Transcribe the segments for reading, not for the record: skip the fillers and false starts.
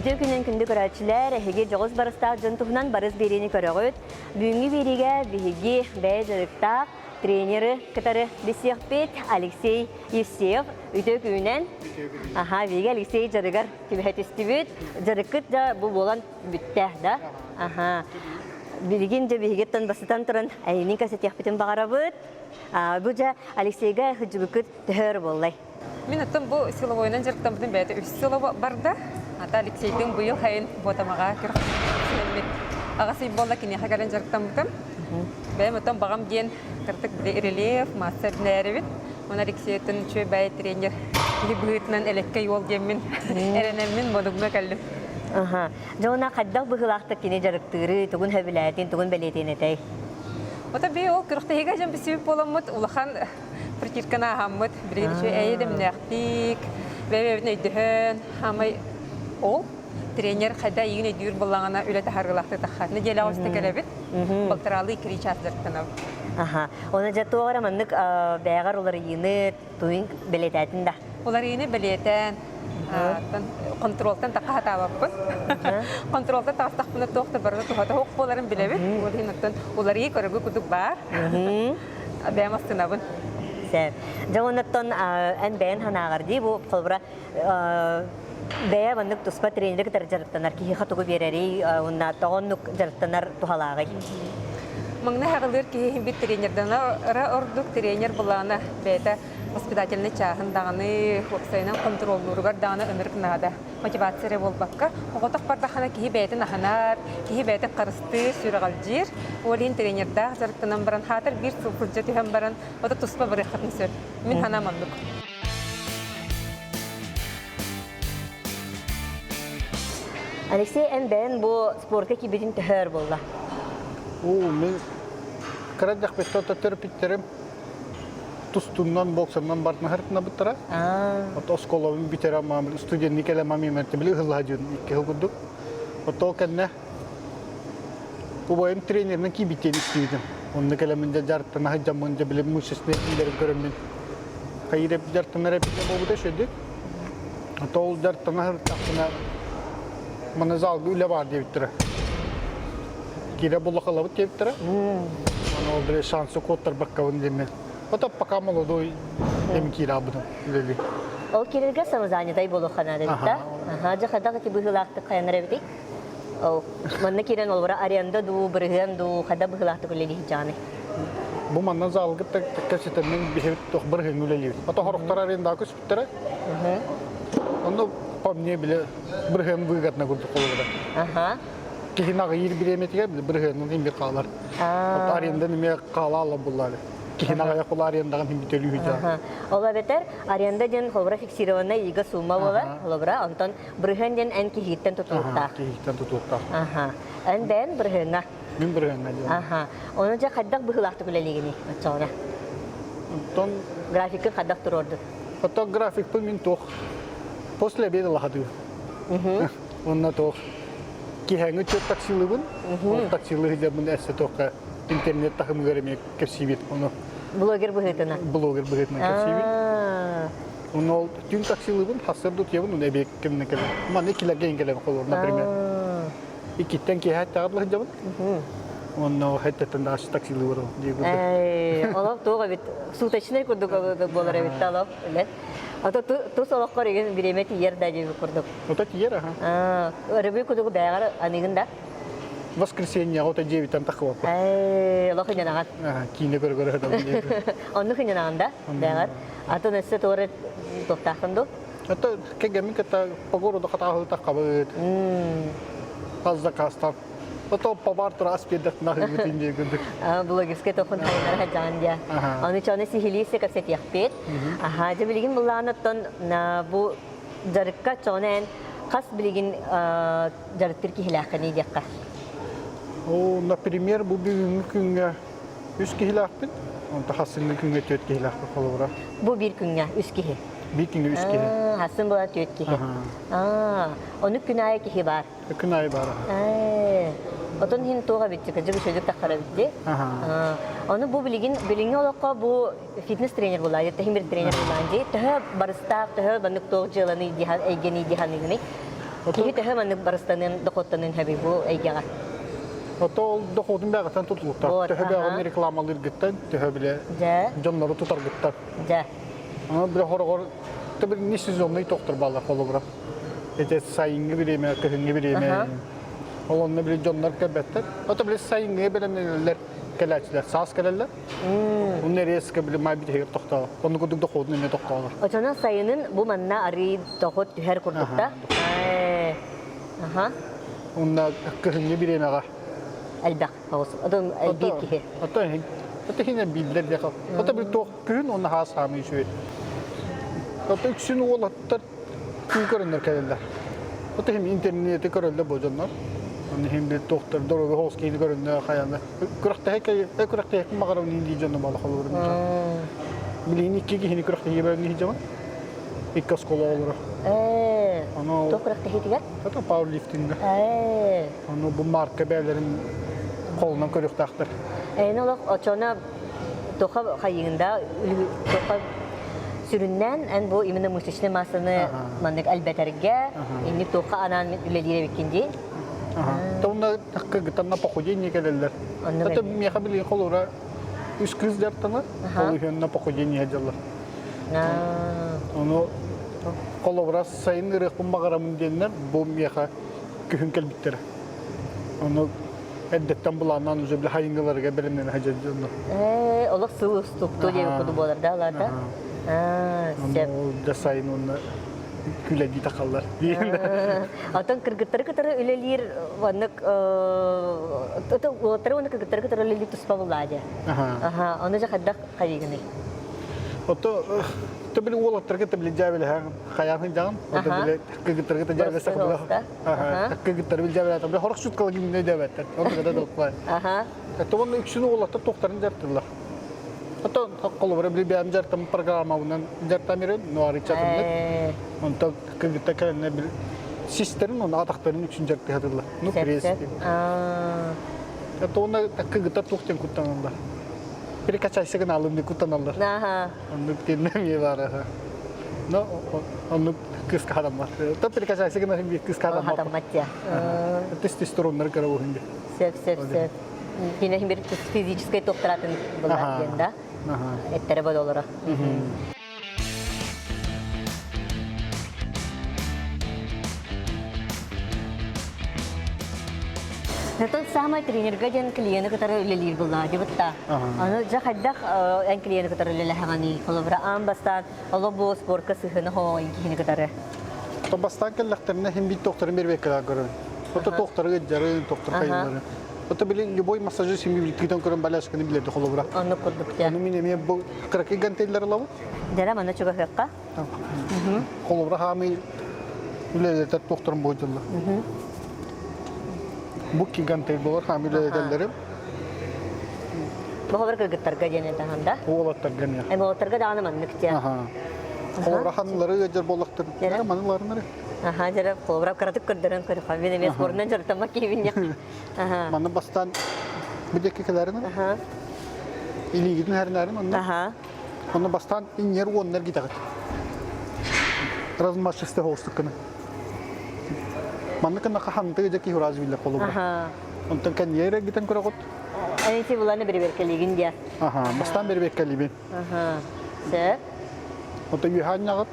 Үтүө күнүн күндү көрөөччүлэр, эһиги дьоҕус барыстаах дьон туһунан барыс биэриини көрөҕүт. Бүгүҥҥү биэриигэ биһиги бэйэ дьарыктаах тренеры кытары билсиэхпит Алексей Евсеев. Үтүө күнүнэн. Аха, биһиги Алексей дьарыгар түбэһэ түстүбүт. Дьарыккыт да бу буолан бүттэ да? Аха. Билигин дьэ биһигиттэн бастатан туран эйигин кэпсэтиэхпитин баҕарабыт. Бу дьэ Алексейга сылдьыбыккыт төһө өр буоллай? Мин оттон бу силовойунан дьарыктаммытым бэйэтэ үс сыл барда. Ата Алексейдыын быйыл сайын Буотамаҕа күрэхтэһэммит аҕыс ый буолла киниэхэ кэлэн дьарыктаммытым. Бэйэм оттон баҕам диэн кырдык били рельеф, мастер бинээрибит. Уонна Алексейтын үчүгэй бэйэ тренер киһи быһыытынан элэккэй уол диэммин эрэнэммин модуҥҥа кэллим. Аха. Дьэ уонна хайдах быһыылаахтык кини дьарыктыырый, тугун сөбүлээтин, тугун бэлиэтиэн этэй? Ото би ол күрэхтэһиигэ дьон билсибит буоламмыт улахан притирканы ааһаммыт, билигин үчүгэй эйэ дэмнээхтик, бэйэ-бэйэбитин өйдөһөн, хаамай ол тренер хайда эйигин өйдүүр буоллаҕына үлэ таһаарыылаахтык таххар. Нэдиэлэҕэ үстэ кэлэбит, балтараалыы иккилии чаас дьарыктанабыт. Аха. Оны дьэ туох эрэ маннык бэйэҕэр уларыйыыны туйун бэлиэтээтин да? Уларыйыыны бэлиэтээн, контролтан тахха сатаабаппын. Контролтан таҕыстахпына туох да барыта туһата суох буоларын билэбин. Ол иһин оттон уларыйыы көрөгү кудук баар. Бэйэм астынабын. Сөп. Дьэ оннуттан эн бэйэн санааҕар дии бу холобура бэйэ маннык туспа тренери кытары дьарыктанар киһиэхэ тугу биэрэрий уонна тоҕо оннук дьарыктанар туһалааҕый? Маҥнай хаҕылыыр киһи бит тренердана ордук тренер былаана бэйэтэ воспитательнай чааһын даҕаны уопсайынан хонтуруоллууругар даҕаны ынырык наада. Мотивация эрэ буолбакка, оҕотох бардаххына киһи бэйэтин аһынар, киһи бэйэтин харыстыыр, сүрэҕэлдьиир. Ол иһин тренердаах дьарыктанан баран, хаатар биир сыл сылдьа түһэн баран, ото туспа барыаххытын сөп. Мин санаам оннук. Алексей, эн бэйэн бу спорка киирбитин төһө өр буолла? Уу, мин кыра эрдэхпиттэн төрөппүттэрим тустуннан, боксаннан бартына быттара. Ото осколобун бүтэрэ мам студентник эле мам имерте били ыһыллаһа дьон икки сыл курдук. Ото кэннэ убайым тренеринэн киирбиттиэн истибитим. Онно кэлэммин дьэ дьарыктана сылдьаммын дьэ били мышечный илэрин көрөммүн хайыр дьарыктанар эбитэ буолбута үчүгэй. Ото ол дьарыктана сырыттахпына маны залга үлэ баар диэбиттэрэ. Киирэ буллахалабыт диэбиттэрэ. Аны ол били шансы куоттарбаккабын диэммин. Ото пока молодой эми киирэ албытым үлэлии. Ол киирэргэ самозанятай буолуохха наада эбит да? Аха, дьэ хайдах ити быһыылаахтык хайанар эбитий? Ол манна киирэн олбура аренда дуу, бырыһыан дуу, хайда быһыылаахтык үлэлии сылдьаҕыный? Бу манна залгыт кэпсэтэммин биһи туох бырыһыаҥҥа үлэлиибит. Ото хорохтор арендаҕа көспүттэрэ. Онно по мне бile бырыһыан выгодно курдук холобура. Аха. Киһи аҕыйыыр бириэмэтигэр бырыһыанын иһин бир хаалар. Арендан эмиэ хаала алла буллаары. Киһи аҕыйах була арендаҕын иһин бүтөлүү Ол эбэтэр аренда диэн холобура фиксированная ига сумма буолар, холобура, онтон бырыһыан диэн эн киһиттэн тутулуктаах. Киһиттэн тутулуктаах. Аха. Эн бэйэн бырыһыаҥҥа. Мин бырыһыаҥҥа диэн. Аха. Ону дьэ хайдах быһыылаахтык үлэлиигиний оччоҕуна? Онтон Графикын хайдах туруордун? Оттон графикпын мин туох после обеда лахатыы. Онно туох киһээҥи чөт таксилыыбын. Ол таксилыы сылдьаммын эссе туохха интернет таһымыгар эмиэ кэпсиибит. Ону Блогер быһыытынан. Блогер быһыытынан кэпсиибит. Ону ол түүн таксилыыбын, сарсыарда утуйабын, уну эбиэк кэмнэ кэлэн. Манна иккилэргэ кэлэн холор, например. Иккиттэн киэһэ эттэҕэ сылдьабын. Онно хэттеттен дааш таксилыы барабын диэбит. Олох туох эбит суточный курдук буолар эбит да олох үлэ. Ото тус олоххор игин бириэмэ тиийэр да диэбит курдук. Ото тиийэр аха. Өрөбүл курдук бэйэҕэр аныгын да? Воскресеньеҕа ото дьиэбиттэн тахыбаппын. Ээ, олох инньэнаҕын. Киинэ көрө-көрө сытабын Оннук инньэнаҕын да бэйэҕэр. Атын өссө туора туохтааххын дуу? Это кэгэмин кытта по городу хатааһылы таххабыт. Хас заказтар. Ото пабар тура ас биэрдэх нахыгытын диye курдук. Блогерскай тохун хайынара хаджаан дия. Аны чоны сихилии се кэпсэтиэхпит. Аха, дьэ билигин буллаан оттон бу дьарыкка чоны эн хас билигин дьарыктыр киһилээххиний диэххэ. О, например, бу бүгүҥҥү күҥҥэ үс киһилээхпин, онто хассыҥҥы күҥҥэ түөрт киһилээхпин холобура. Бу биир күҥҥэ үс киһи. Биир күҥҥэ үс киһи. Хассын була түөрт киһи. Ону күн аайы киһи баар. Күн аайы баар. Отон иһин туох эбит кырдьык үчүгэйдик таххара эбит Ону бу билигин билиҥҥи олоххо бу фитнес тренер буолаа, тэһин бир тренер буолаан дии. Төһө барыстаах, төһө маннык туох дьыаланы диһан эйгэни диһаныгыный? Киһи төһө маннык барыстанын, дохуоттанын хэби бу эйгэҕэ? Ото ол дохуотун бэҕэтэн тутулуктаах. Төһө бэҕэни рекламалыыргыттан, төһө биле дьоннору тутаргыттан. Дьэ. Аны биле хороҕор Тэбир не сезонный тохтор балар холобура. Эти сайыҥҥы бириэмэ, кыһыҥҥы бириэмэ. Ол онно били дьоннор кэлбэттэр. Ото били сайыҥҥы бэлэмнэнэллэр кэлээччилэр саас кэлэллэр. Онно резко били май биһигэр тохтоолор. Онну курдук дохуотун эмиэ тохтоолор. Очонон сайынын бу манна арыы дохуот түһэр курдукта. Аха. Онно кыһыҥҥы бириэмэҕэ. Элбэх соҕус. Отон элбиир киһи. Ото ото хинэ биллэр диэхэ. Ото били туох Күһүн уонна хаас хаамыы үчүгэй. Ото үксүн уолаттар күн көрөннөр кэлэллэр. Ото иһин интернети көрөллөр бу дьоннор. Оны иһин бир туохтар дорога хоос киһини көрөннөр хайаны. Күрэхтэһэ күрэхтэһэ маҕарабын дии дьонно бала холобурун. Билигин икки киһини күрэхтэһигэ бэрин иһдьэбин. Икки оскуола оҕолоро. Ээ. Ону Туох күрэхтэһиитигэр? Это пауэрлифтинга. Ээ. Ону бу марка бээлэрин холунан көрүөхтаахтар. Эйин олох очона Тоха хайыгында тоха сүрүннээн эн бу именно мышечный массаны маннык элбэтэргэ инник туохха анаан үлэлиир эбиккин дии. Тонна кыргыттарна похудение кэлэллэр. Это миэхэ билигин холура үс кыз дьартана, ол иһин похудение дьаллар. Ону холобура сайын ырыахпын баҕарамын диэннэр бу миэхэ күһүн кэлбиттэрэ. Ону эрдэттэн былааннаан уже били хайыҥҥыларыгар бэлэмнэнэ сылдьар дьонно. Ээ, олох сыл устукту диэн курдук буолар да алаата. Аа, сөп. Да сайын уонна күлэдии тахаллар. Оттон кыргыттары кытары үлэлиир оннук уолаттары уонна кыргыттары кытары үлэлиир туспа буллаа дии. Аха, ону дьэ хайдах хайыгыный? Ото то били уолаттарга то били дьээбэлэһэн хайаан сылдьаҕын, ото били кыргыттарга то дьээбэлэсэх Кыргыттары билдьэбэлээтэ. Бile хорох суткала гимне дебеттер. Онто када доппай. Аха. Это он үксүн уолаттар туохтарын дьартылар. Ото холобура били бэйэм дьартам программабынан дьартамирын, но арычатыннык. Онто кыргытта кэлэнне бил систерин оны атахтарын үксүн дьартыхатылар. Ну пресс. Это оны кыргыттар туохтан куттаналлар. Перекачайся гыналым куттаналлар. Аха. Оннук тиэннэ баар. Но оннук кыска хатаммат. Топ перекачайся гына бир кыска хатаммат. Хатаммат я. Тестостероннар кыра уһун би. Сөп, сөп, сөп. Кине бир физическай тохтаратын булар диэн да. Эттере бодолоро. Зато самай тренерга диэн клиени кытары үлэлиир буллаҕа дибытта. Аны дьэ хайдах эн клиени кытары үлэлэһэҕиний? Холобура аан бастаан олох бу спорка сыһыаны хоҕойун киһини кытары. То бастаан кэллэхтэринэ хин бит тохторун бербеккэ көрөн. Ото тохторы ыддьарын, тохтор хайылары. Ото били любой массажист хин бит кытан көрөн баляшканы билерди холобура. Оннук курдук дьэ. Ону мин эмиэ бу кыракый гантеллер ылабыт. Дьэрэ манна чугаһыахха. Холобура хаамый үлэлэтэр туохтарын буойдуллар. Бу гигантый болар хаамый үлэлэтэллэрим. Бу холобура кыргыттарга диэн этаһан да? Уолаттарга эмиэ. Эми уолаттарга даҕаны маннык диэн. Аха. Холобура ханнылары ыалдьар буоллахтар. Дьэрэ. Маныларынары. Аха, дьэрэ холобура кыратык көрдөрөн көрөхө. Мин эмиэ спорунан дьарыктаммат киһибин Аха. Манна бастаан бидекке кэлэрин. Аха. Илиигитин хэринэрин онно. Аха. Онно бастаан инньэр уоннар гитэҕит. Размашисты хоустук гына. Маннык гына хаханты дьэ киһи урааз биллэр холобура. Онтон кэнниэ гитэн көрөҕүт. Эти буланы бириберкелигин диэ. Аха, бастаан бириберкелибин. Аха. Сөп. Онтон үһаанньаҕыт.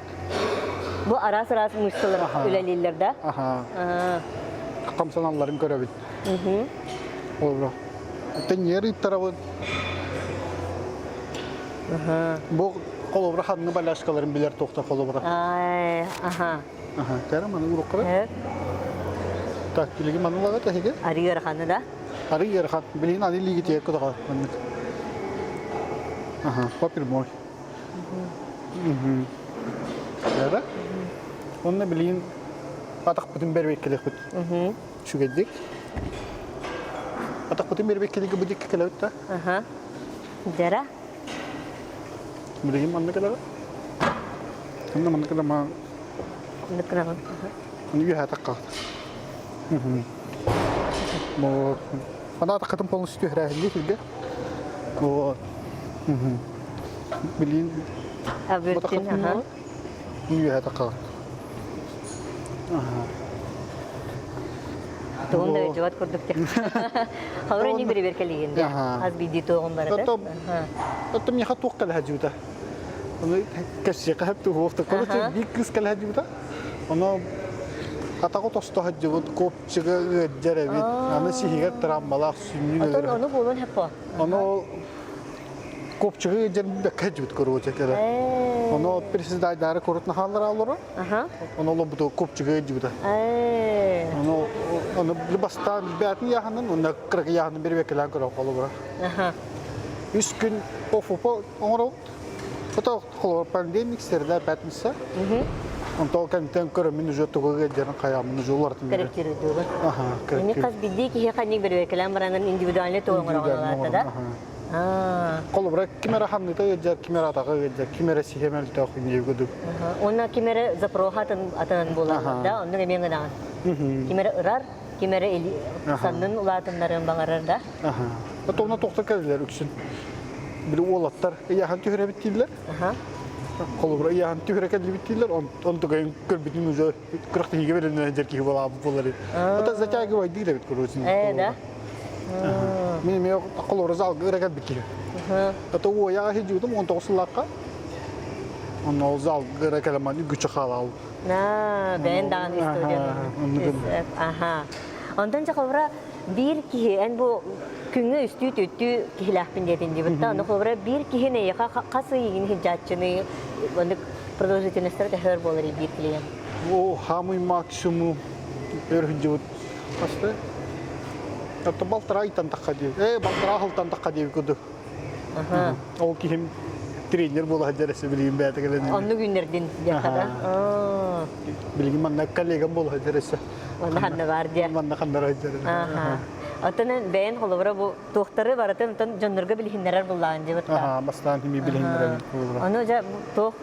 Бу араас-араас мышцалар үлэлииллэр да? Аха. Хамсаналларын көрөбүт. Олро. Тэнниэр ыттарабын. Бу холобура ханны баляшкаларын билэр туохта холобура. Ай, аха. Аха, кэрэ маны уруккара. Так, билигин манылага тэһиги? Арыы ыараханы да? Арыы ыарахан. Билигин аны илиигитигэр кутаҕа маннык. Аха, по прямой. Яра. Онно билигин атахпытын бэрбэккэлэхпит. Үчүгэйдик. Атахпытын бэрбэккэлигэ бу дикки кэлэбит да. Аха. Дьара. Билигин манна кэлэбит. Онно манна кэлэ ма. Ныккынаҕын. Аны үөһэ атахха. Вот. Ана атаххытын полностью түһэрээһинни сиргэ. Вот. Билигин Абыртын, аха. Үөһэ атахха. Тугун да өйдүбат курдук те. Хавра не бириберкелигин де. Аз биди тугун барата. Оттон миэхэ туох кэлэһэ Ону кэссиэхэ сөп туһуохта. Короче, биир кыыс кэлэһэ дьыбыта. Ону атаҕы тосто сылдьыбыт, копчига ыалдьар эбит. Аны сиһигэр травмалаах сүнньүн Отон өлөр. ону буолун хеппо. Ону копчига ыалдьар бэккэ сылдьыбыт короче кэлэ. Ону председатель курутна хааллара олоро. Ону олорбуту копчига ыалдьыбыта. Ону ону бастаан бээтин яханын, онно кыракы яханын бербеккелээн көрө холобура. Үс күн офупа оҥоробут. Ото холобур пандемик среда пятница. Онтон кэнтэн көрөммүн уже тугу ыалдьарын хайааммын уже уларытын берем. Корректируйдугун. Аха, Ини хас биирдии киһи ханнык бөрүөкэлээн баранын индивидуальный тугу оҥороҕун да? Холобура ким эрэ хамныта ыалдьар, ким эрэ атаҕа ыалдьар, ким эрэ сиһэ мөлтөх инньэ курдук. Уонна ким эрэ запроха атынан буолар да, оннук эмиэ гынаҕын. Ким эрэ ырар, ким эрэ саннын улаатыннарыан баҕарар да. Отуона тохто кэллилэр үксүн. Били уолаттар ыйааһын түһэрэбит дииллэр. Холобура ыйааһын түһэрэ кэллибит дииллэр, онтугайын көрбүтүн уже күрэхтэһиигэ бэлэмнэнэн дьэр киһи буолаабыт буолар. Это затягивай диир эбит короче. Э, да? Мин эмиэ холобура залга ыра кэлбит киһи. Это уояға сылдьыбытым 19 сыллаахха. Онно ол залга ыра кэлэммин үгүччү хаалаал. На, бэйэн даҕаны историяны. Аха. Онтон дьэ холобура биир киһи эн бу күҥҥэ үстүү түттүү киһилээхпин диэтин диэбит да, ону холобура биир киһи эйиэхэ хас ый игин сылдьааччыны оннук продолжительностьтара төһөр буолар биир клиент? О, самый максимум өр сылдьыбыт хасты. Это балтара ыйтан тахха дии. Э, балтара сылтан тахха дии курдук. Ол киһим тренер буола сылдьар эсэ билигин бэйэтэ кэлэн. Оннук үүннэрдин диэххэ да. Билигин манна коллегам буола сылдьар эсэ. Манна ханна бар диэ. Манна ханнара сылдьар. Оттон бэйэн холобура бу туохтары барытын оттон дьоннорго билиһиннэрэр буллаан дьыбыт Аха, бастаан кими билиһиннэрэбин холобура. Ону дьэ туох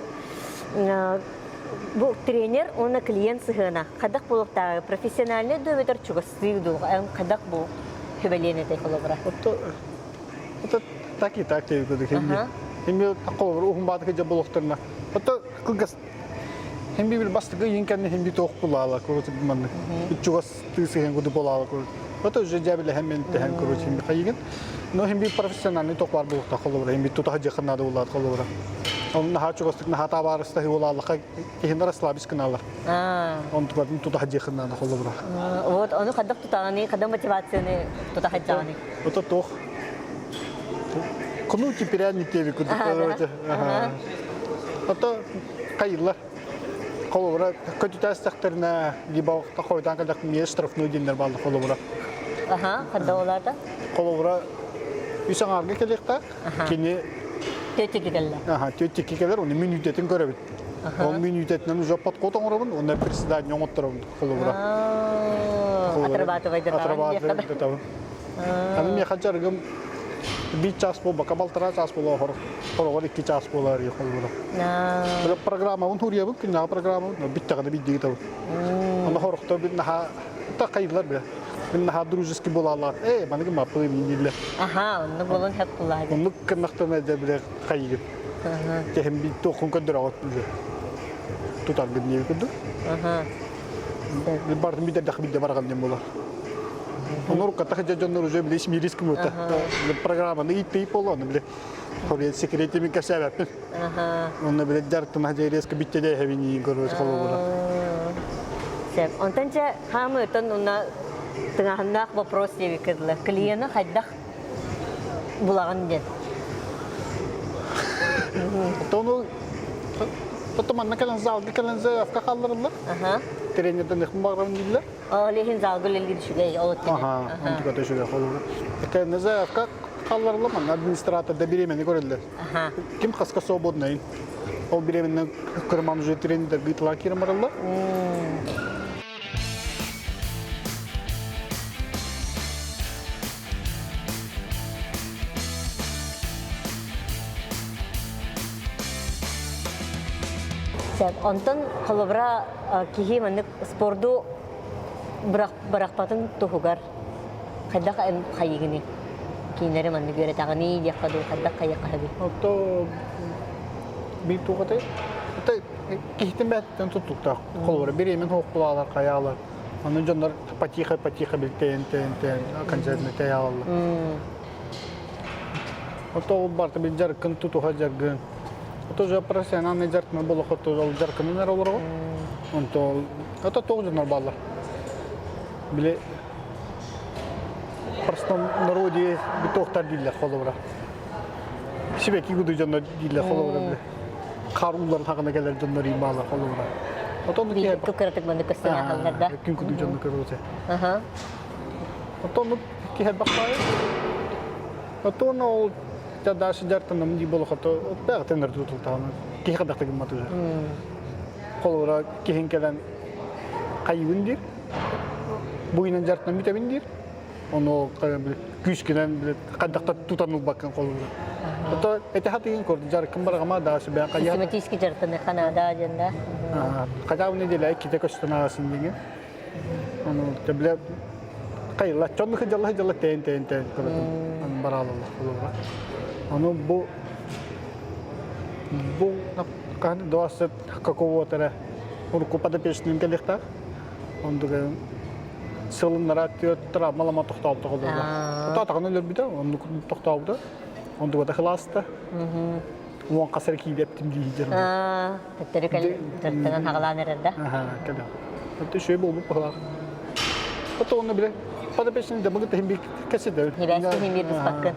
бу тренер уонна клиент сыһыана хайдах буолуохтааҕый профессиональный дуу эбэтэр чугастыы дуу хайдах бу сүбэлиэн этэй холобура? Это так и так диэбит курдук химми. Химми холобур уһун баатыка дьэ болохторна. Ото кылгас химби бил бастакы ыйын кэннэ химби туох булаала короче маннык. Чугас тыысыһын курдук болаала короче. Ото уже дьэ билэ хэммен тэһэн короче химби хайыгын. Но химби профессиональный тох бар буолуохтаах холобура химби тутаха дьыхын наада булаат холобура. Onun наһаа чугастык наһаа табаарыстаһыы буолааллаха киһиннэр расслабись гыналар. Онтукатын тутаха дьыхын наада холобура. Вот ону хайдах тутаҕыный, хайдах мотивацияны тута сылдьаҕыный? Это туох Куну теперь теби курдук короче. Ото кайыллар. Холобура көтүтээстэхтэринэ либо хойутаан кэллэх миэ штрафной диэннэр бааллар холобура. Аха, хадда олаата? Холобура үс аҥаарга кэлиэхтээх. Кини Түөттүкки кэллэ. Аха, түөттүкки кэлэр, оны мүнүүтэтин көрөбүт. Ол мүнүүтэтинэн уже подход оҥоробун, уонна председание оҥотторобун холобура. Отрабатывайдатабын. Отрабатывайдатабын. Аны миэхэ дьарыгым биир чаас буолбакка балтараа чаас буола хороҕор икки чаас буолар холобура. Программабын хуруйабын, күннээҕи программабын бүттэҕинэ биирдии ыытабын. Онно хорохто бин наһаа та хайыллар бile. Мин наһаа дружеский буолаалаах. Ээ, маныгы маппы минниллер. Аха, онну болон хэп булаа. Оннук кыннахтан эдэ биле хайыгын. Кэһим би туохун көндөрөҕөт биле. Тутаргын диэби курдук. Бардым бидердэх бидде бараган диэн буолар. Онор катах дьоннор уже биле смирис кымыта. Программаны иттей болону биле. Хория секретими кэсээбэппин. Онно биле дьарыктана резко биттеле хэбини көрөс холобура. Сеп. Онтон чэ хаамы өтөн уна тыҥаһыннаах вопрос диэбиккэ дылы. Клиены хайдах булаҕын диэн. Тону. Потом манна кэлэн залга кэлэн заявка хаалларыллар. Тренерден ыхым баҕарабын дииллэр. Ол иһин залга үлэлиир үчүгэй, ол өттүнэн. Аха, онтука үчүгэй холобура. Кэннэ заявка хаалларыллар, манна администратор да бириэмэни көрөллөр. Ким хаска свободнайын. Ол бириэмэнэн кырман уже тренердер ыытылаан киирэн бараллар. Сөп. Онтон холобура киһи маннык спорду бырахпатын туһугар хайдах хайыгыный? Кинилэри маннык үөрэтэҕиний диэххэ дуу, хайдах хайыахха сөбүй? Ото биир туохатай? Киһитин бэйэтиттэн тутулуктаах. Холобура, бириэмин хоһуккулаалар, хайаалар. Аны дьоннор потихо-потихо бил тэйэн тэйэн окончательно тэйэ Ото ол барта бил жаркын тутуха жаргын. Ото уже профессиональный жаркын болохото ол жаркынын эрэ олорого. Онто ото тоҕ дьоннор бааллар. Били простом народе битоохтар дииллэр холобура. Сибэки куду дьоннор дииллэр холобура били. Хаар ууларын хаҕына кэлэр дьоннор имаалар холобура. Отон Биир кыратык маннык көстөн аахаллар да. Күн куду дьонну көрүөтэ. Отон киһи бахпайы. Отон ол дальше дьартаным дии болохото бэҕэтин тутултаҕына киһи хадахта гыммат уже. Холобура киһин кэлэн хайыбын диир. Буйунан дьартанам бүтэбин диир. Ону күүскүнэн хайдахта тутан ылбаккын холобура. Ото эти хатыгын көрдү жаркын барагама да сүбэ хайа. Систематически жарытыны ханада дьэн да. Хотя бы неделя икките көстөн аасын диҥи. Ону тэбле кайла чонну хыдьалла хыдьалла тэйин тэйин тэйин көрөтүн бараалалла холобура. Ону бу бу хаһан 20 какого-то эрэ урукку подопечным кэлиэхтээх. Ондуга сылыннара травмалама тохтообута холобура. Тотаҕын өлөрбүтэ, оннук тохтообута. Ондуга да кылааста. Уон хасар киидэптим дии дьэр. Төттөрү кэл дьарыктанан хаҕалаан эрэр да. Кэлэ. Өттө үчүгэй буолбут баһылаах. Ото онно биле подопечный да мыгы тахин би кэсэдэ. Нибэс киһин биир быспаккын.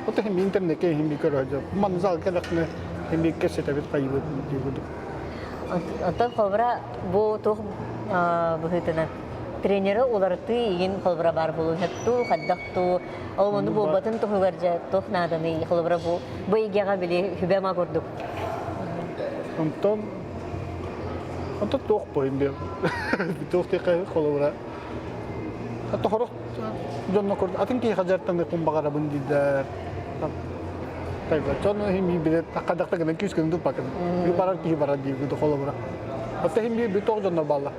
Ото хим интернетке хим би көрө. Ман зал кэлэхне хим би кэсэтэбит хайыбыт диигудук. Оттон холобура бу туох быһыытынан тренери уларытыы игин холобура баар буолуон сөп дуу, хайдах дуу, ол ону буолбатын туһугар дьэ туох нааданый холобура бу бу эйгэҕэ били хүбэ-ама курдук. Онтон онтон туох буойун диэн туох диэххэ холобура тохорох дьонно курдук атын киһи дьарыктаныахпын баҕарабын дииллэр Дьон иһин билет хайдахта гынан күүс гынан туппакын. Барар киһи барар диир холобура. Оттон иһин биир тоҕ дьоннор бааллар.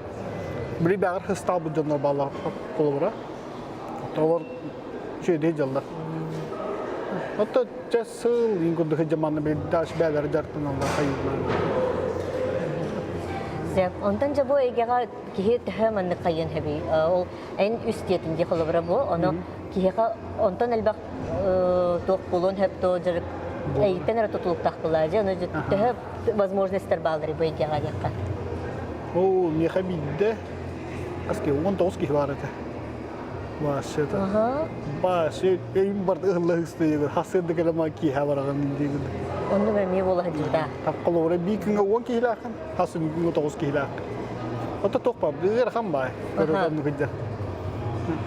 Били бэҕэр хыстаабыт дьоннор бааллар холобура. Олор үчүгэй дьаллар. Оттон чэ сыл иин курдук дьаманна били даш бээлэри дьарыктаналлар хайыылар. Сөп. Онтон дьэ бу эйгэҕэ киһи төһө маннык хайыан сөбүй? Ол эн үс диэтин дии холобура бу. Ону киһиэхэ онтон элбэх туох буолуон сөп дуо дьарык эйиттэн эрэ тутулуктаах буолаа дьэ ону төһө возможностьтар бааллар бу эйгэҕэ диэххэ. Оо, миэхэ биирдэ аски 19 киһи баар этэ. Баасы Баасы өйүм барда ыһылла ыһыстыйыгыр. Хасыырда кэлэ киһи бараҕын диигин. Оннук эмиэ буола сылдьыбыта. Холобура биир күҥҥэ 10 киһилээххин, хас күҥҥэ 9 киһилээххин. Ото туох баар, ыарахан баай. Көрөр кыдьа.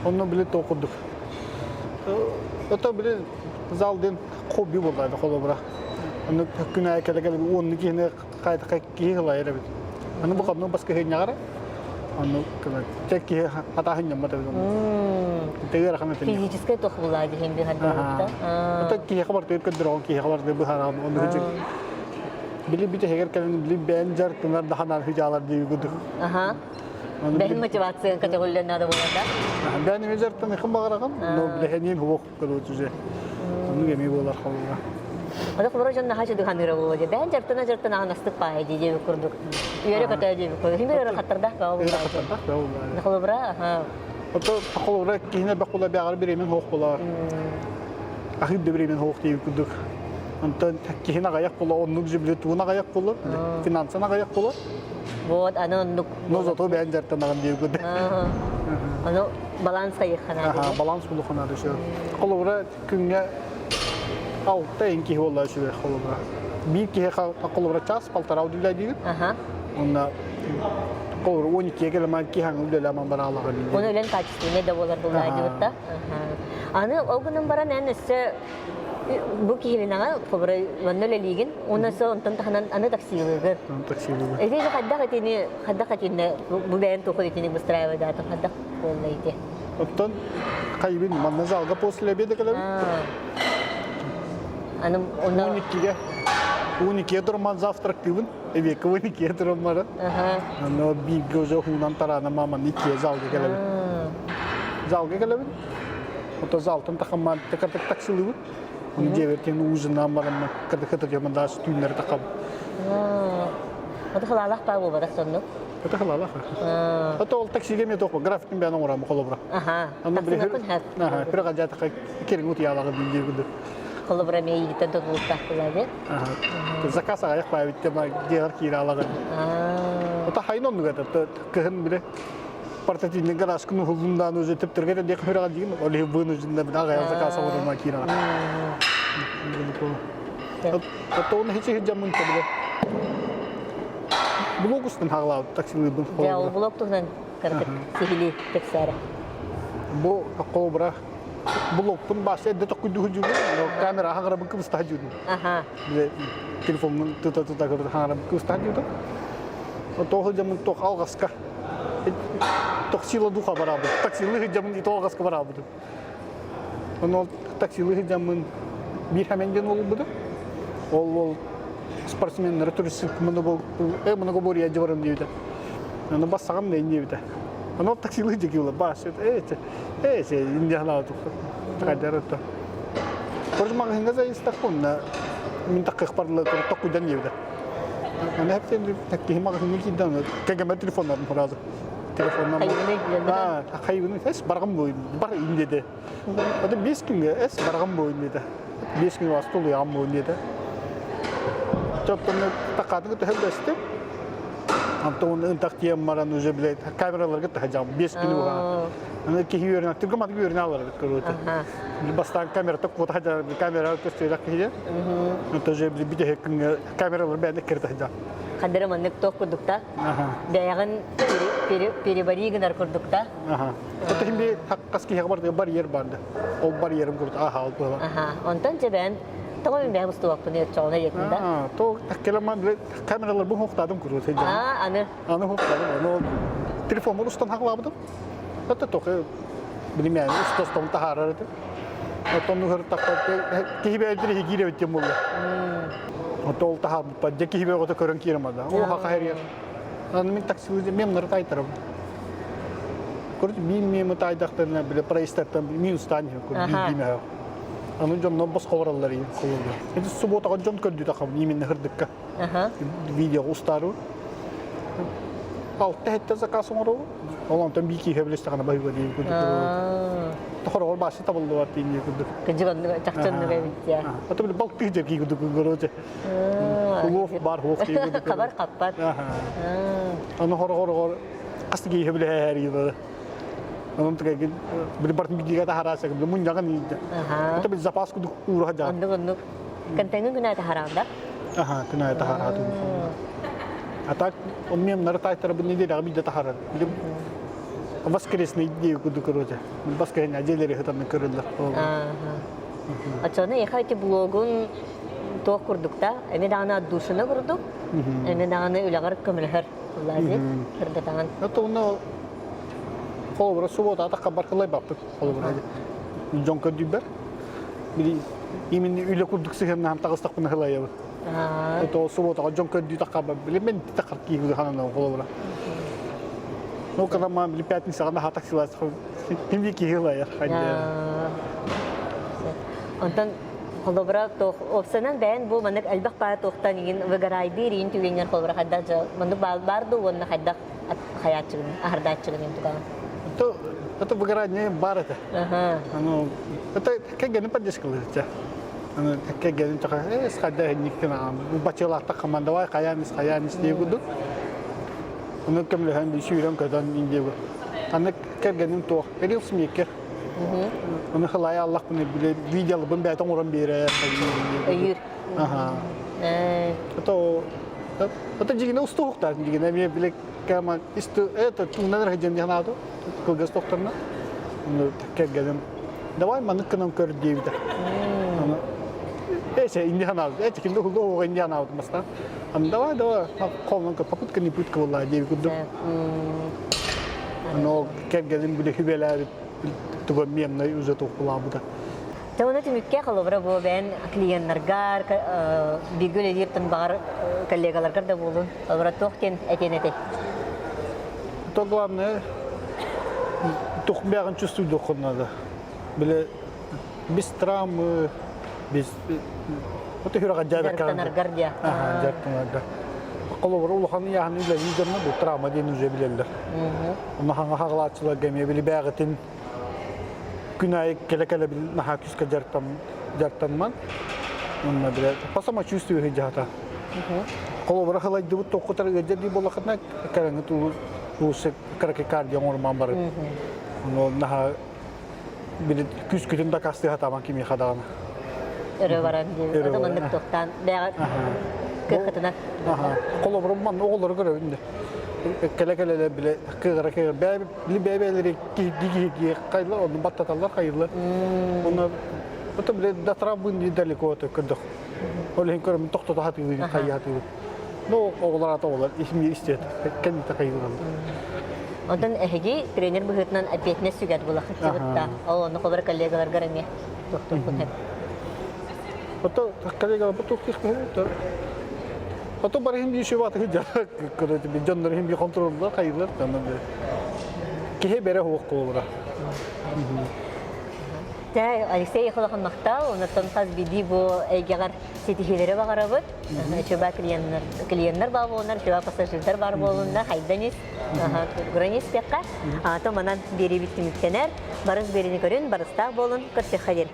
Онно били туох курдук. Ото били зал диэн хобби буолла холобура. Онно күн аайы кэлэ-кэлэ уонну киһини хайдах киһи ылайар эбит. Аны бу ханна баска хынньаҕара. Онну тек киһи хатааһын ньаммат эбит онно. Тегер хана тенне. Физическэй туох булаа диһин би ханна Ото киһиэхэ бартыгар көрдөрөҕүн киһиэхэ бартыгар быһараҕын онну хыдьык. Били бүтэһигэр кэлэн били бэйэн дьарыктанар да ханаар хыдьаалар дии курдук. Аха. Бэһин мотивациян көтөҕүллэн наада буолар да? Бэйэн эмиэ дьарыктаныхын баҕараҕын, но билэһэниин хуох көрүөтүже. Оннук эмиэ буолар холура. Аны холура дьон наһаа дьыдыханыыра буолуо дии. Бэйэн дьарыктана дьарыктана аһынастык пааһа дии диэбит курдук. Үөрэ көтөө диэбит курдук. Химир ыарахаттардаах бөҕө Ыарахаттардаах бөҕө буоллаа. Холобура, аха. Ото холобура киһине бөх була бэҕэр бириэмин хоох буолар. Ахыр да бириэмин хоох диэбит курдук. Онтон киһин аҕайах була оннук же биле тугун аҕайах буолар, финансын аҕайах буолар. Вот, аны оннук. Но зато бэйэн дьарыктанаҕын диэбит курдук. Аны баланс хайыххана. Баланс булухана да Холобура күҥҥэ алта эн киһи буолла үчүгэй холобура. Биир киһиэхэ холобура час, полтора үлэлиир. Онно холобура 12 кэлэмэн киһи үлэлэмэн бараалаҕын. Оны үлэн качественный да болар булаа дьыбытта. Аны ол гынан баран эн өссө бу киһилинаҕа холобура манна үлэлиигин, уонна өссө онтон таһынан аны таксилыыгын. Таксилыыбын. Эти хайдах этини хайдах этинне бу бэйэн туоху итини выстраивать хайдах буолла ити? Оттон хайбын манна залга после обеда кэлэбин. Аны онно 12-ге 12-ге турман завтрактыыбын. Эбиэккэ 12-ге турмары. Аны бииргэ уже хуунан тараана маман иккиэ залга кэлэбин. Залга кэлэбин. Ото залтан тахамман текартык таксилыыбын. Оны дьиэбэр ужиннаан бараммын кырдык даас түүннэри тахабын. Ото халаалах баа буолбатах соннук. Это халаалах. Ото ол таксиге мен тоқпа графиктин бән оңорам холобура. Аха. Таксинакын хэп. Аха, пир гаджатака керин утуялагы дии курдук. Холобура ме игиттен тутулуктах булады. Аха. Заказ аяк баабит тема дегар кииралагы. Ото хайын оннуга это кыһын биле портативный гаражкын ухулундаан уже тептерге де дек хүрага дигин оли вынужден да агая заказ алырма киира. Ото оны хичи жамын табылы. Блог устун хаглаабыт таксилыыбын Дьэ, ол блог туһунан кыратык сиһилии кэпсээрэ. Бу холобура блогпун баасы эрдэ токкуйдуу дьугун, камера хаҥарабын кыбыстаһа дьуудум. Аха. Телефоммун тута-тута көрө хаҥарабын кыбыстаһа дьуудум. Тоҕо дьамын тох алҕаска тохсила духа бараабыт. Таксилыы дьамын ито алҕаска бараабытым. Ону таксилыы сылдьаммын биир хэмэн диэн уолбутум. Ол ол спортсменнары турист многоборье дьыбарым диэбитэ. Аны бассаҕам да диэбитэ. Аны ол таксилыы дьэки була бас э э инде хайдар отто. Короче маҕаһыыҥҥа заистахпын мин таккыахпар токкуйдан диэбитэ. Аны хэптен киһи маҕаһыыҥҥа киирдэн кэгэмэр телефоннарын сразу телефоннан хайыбыны эс баргам буойун бар индеде ата 5 күҥҥэ эс баргам буойун диэтэ 5 күн астулуйаҕам буойун диэтэ чоттонно такаатын кытта хөлбөстүм Антон ынтах тиэм баран уже блядь камераларга тахажам 5 күнү буха аны киһи үөрэнэ түргө матык үөрэнэ алар короче бастаан камерата куота камера көстүөлэх киһи тоже бите күҥҥэ камералар бэйэни киртэ сылдьар Хандара маннык туох курдукта бэйэҕин перевари гынар курдукта. Это химби хас киһиэхэ барда барьер барды. Ол барьерым курдук аха ол буола. Онтон жебен тоҕо мин бэйэм устубаппын өтчоҕуна диэтин да. То таккеламан камералар бу хоқтадым курдук сылдьар. А аны. Аны хоқтадым. Аны телефонмун устан хаглаабытым. Это тоқы билимээн устастом таһаарар этим. Оттон уһыр киһи бэйдир киирэ битим булла. Отол таһаарбыппат дьэ киһи бөҕөтө көрөн киирэн барда. О хаха хэрийэр. Аны мин таксилыы мемнары тайтарабын. Короче, мин мемы тайдахтарына биле проезд-тартан минустан кур биирдиимэ. Аны дьоннор босхо бараллар ийин холобура. Ити субботаҕа дьон көрдүтэ хам именно хырдыкка. Видео устаару. Алта хетте заказ оҥоробут. Ол онтон биир киһи билистэҕинэ баһыыба диэн курдук. Тохороҕор баасы табыллыбат диэн курдук. Кыдьык оннук чахчы оннук эбит дии. Ата били балтыы дьэргии курдук короче. Улуох бар хуох дии курдук. Хабар хаппат. Аны хороҕор хас киһи билэһээр Онон тыгайгын били бартын бидига таһарааса били мунньаҕын иидэ. Это били запас курдук уураха дьаа. Оннук оннук. Контеҥҥын күнэ таһараанда. Аха, күнэ таһараатым. А так он мемнары тайтарабын неделяҕа биирдэ таһаарар. Били воскресный дии курдук короче. Воскресенье дьиэлэри хытанны көрөллөр. Оччону эха ити блогун туох курдукта, эми даҕаны отдушина курдук, эми даҕаны үлэҕэр көмөлөһөр Владик кырдатаҕын. Это уна холобура суббота атахха баркылайбаппыт холобура дьон көрдүүбэр. Били именно үлэ курдук сыһыаннаһан таҕыстахпына хылайабыт. Это субботаҕа дьон көрдүү таххаба били мен тахар киһи ханана холобура. Ну, когда мы били пятницаҕа наһаа таксилаас ким киһи ылайар хайдаа. Онтон холобура туох опсанан бэйэн бу маннык элбэх баа туохтан иҥин выгорайдыыр иин түгэҥҥэр холобура хайдах дьэ маннык баар дуу уонна хайдах хайааччыгын аһардааччыгын иин тугаҕын Это это выгорание бар это. Ну, это кэргэним поддержкалыыр Аны кэргэним чаха эс хайда никтен бачылаахта командовай хайаан ис хайаан ис дии курдук. Ону көмөлөһөн би сүүрэн көтөн диэн Аны кэргэним туох рилс мейкер. Ону хылай аллахпын биле видеолыбын бэйэтин оҥорон биэрэр. Өйүүр. Аха. Это это дьигине устуохтаах дьигине эмиэ биле кама исту это туунан эрэ дьэн ханаату кылгас тохторно кэргэним давай маннык гынан көр диэбитэ. Эче инди ханаабыт эче кимде хулду оҕо инди ханаабыт маста. Давай давай холнон попытка не пытка была диэби курдук. Но кэргэним биле хүбэлээбит туга мемнай уже тухулаабыта. Те оны түмүккэ холобура бу бэйэн клиеннаргар, бииргэ үлэлииртэн баҕар коллегаларгар да буолун, холобура туох диэн этиэн этэй? То главное, тух бэҕин чувствуйдуоххун надо. Биле без травмы, без вот хүрэҕэ дьарыктанаргар диа. Аха, дьарыктанарга. Холобура улахан ыйааһын үлэлии дьонно бу травма диэн уже билэллэр. Онно хаҥа хаҕалааччыларга эмиэ били бээҕитин күн аайы кэлэ-кэлэ наһаа күүскэ дьарыктанман уонна бile по самочувствию сылдьаата. Холобура хылайдыбыт тоххутар ыалдьар дии буоллаххытына кэрэҥҥит лучше кардио оҥоруман барыт. Ону наһаа били күүскүтүн дакаастыы сатааман кимиэхэ даҕаны. Өрө баран диэн. Ото маннык туохтаан бэйэҕэ кыаххытынан. Холобура манна оҕолору көрөбүн да. Кэлэ-кэлэлэр бile кыаҕыра кыаҕыра били бэйэ-бэйэлэри киһиргии-киһиргии хайылар, онну баттаталлар хайылар. Онно это били до травмы недалеко это көрдөх. Ол иһин көрөмүн тохтото хатыыбын, хайыы хатыыбын. Ну, оҕолор ата оҕолор исми истиэт, кэннитэ хайыылар. Онтон эһиги тренер быһыытынан эппиэтинэс сүгэр булахытсыбытта. Ол онно холор коллегаларгар эмиэ туохтуохпун сөп. Ото коллегалар бу туохтуохпун Ото барыһым биир сүбатыгы дьара дьоннор иһин би контроллар хайылар киһи бэрэ хуох куолура. Тэ Алексей Ехолохан махтал, оннуттан хас биирдии бу эйгэҕэр ситиһиилэри баҕарабыт. Чуба клиеннар, клиеннар баар буолуннар, чуба пассажирдар баар буолуннар, хайдан ис, гранис диэххэ. То манан биэриибит түмүктэнэр. Барыс биэриини көрүн, барыстаах буолун, көрсүөххэ диэри.